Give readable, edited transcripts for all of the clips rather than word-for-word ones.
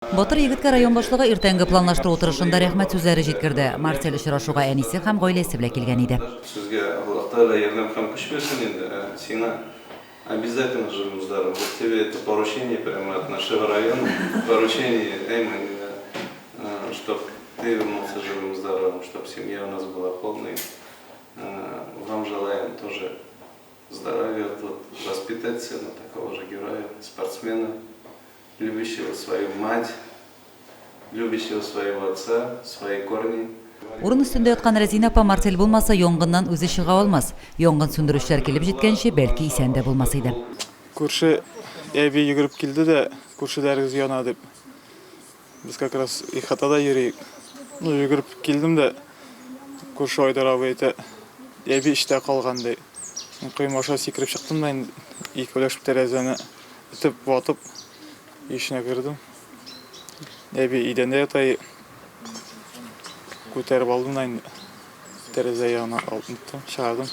Батыр егеткә район башлыгы иртәнге планлаштыру утырышында рәхмәт сүзләре җиткерде. Марсель очрашуга әнисе һәм гаиләсе белән килгән иде. Сезгә Аллаһ Тәгалә ярдәм һәм көч бирсен инде, ә сиңа обязательно живым здоровым. Вот тебе это поручение прямо от нашего района, поручение Эймани, чтоб ты вернулся живым здоровым, чтоб семья у нас была полной. Вам желаем тоже здоровья, вот воспитать сына такого же героя, спортсмена. Любящего свою мать, любящего своего отца, свои корни. Урын өстендә яткан Рәзинә апа Марсель булмаса, янгыннан үзе чыга алмас. Янгын сүндерүчеләр килеп җиткәнче, бәлки исән дә булмас иде. Күрше әби йөгереп килде дә, күршеләрегез яна дип. Без как раз ихатада йөри. Ну, йөгереп килдем дә, күрше Айдар абый әйтә, әби эчтә калган ди. Мин койма аша сикереп чыктым да инде, икәүләшеп тәрәзәне этеп, ватып, өй эченә кердем. Әби идәндә ята, күтәреп алдым да инде, тәрәзә янына алып чыгардым.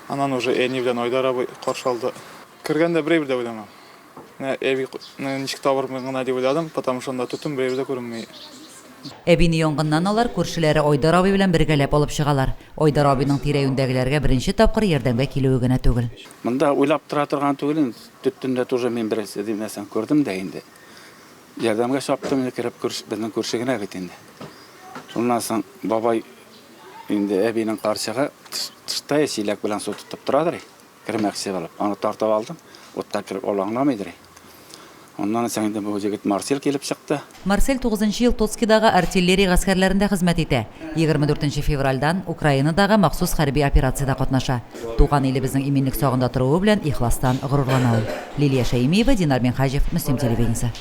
Аннан уже әни белән Айдар абый каршы алды. Кергәндә бер әйбер дә уйламадым. Менә әби ничек табырмын гына дип уйладым, потому что анда төтен бер дә күренми. Әбине янгыннан алар күршеләре Айдар абый белән бергәләп алып чыгалар. Айдар абыйның тирә-юньдәгеләргә беренче тапкыр ярдәмгә килүе генә түгел. Монда уйлап тора торган түгел инде, төтендә тоже мин беренче димәсәң күрдем дә инде. Ярдәмгә чаптым инде кереп, күрше, безнең күрше генә бит инде. Шуннан соң бабай инде әбинең карчыгы тышта чиләк белән су тотып торадыр. Кермәкче булып, аны тартып алдым. Утка кереп ул аңламыйдыр. Аннан соң инде бу егет Марсель килеп чыкты. Марсель тугызынчы ел Тоцкидагы артиллерия гаскәрләрендә хезмәт итә. 24 нче февральдан Украинадагы махсус хәрби операциядә катнаша. Туган илебезнең иминлек сагында торуы белән ихластан горурлана ул. Лилия Шәймиева, Динар Минһаҗев, Мөслим телевидениесе.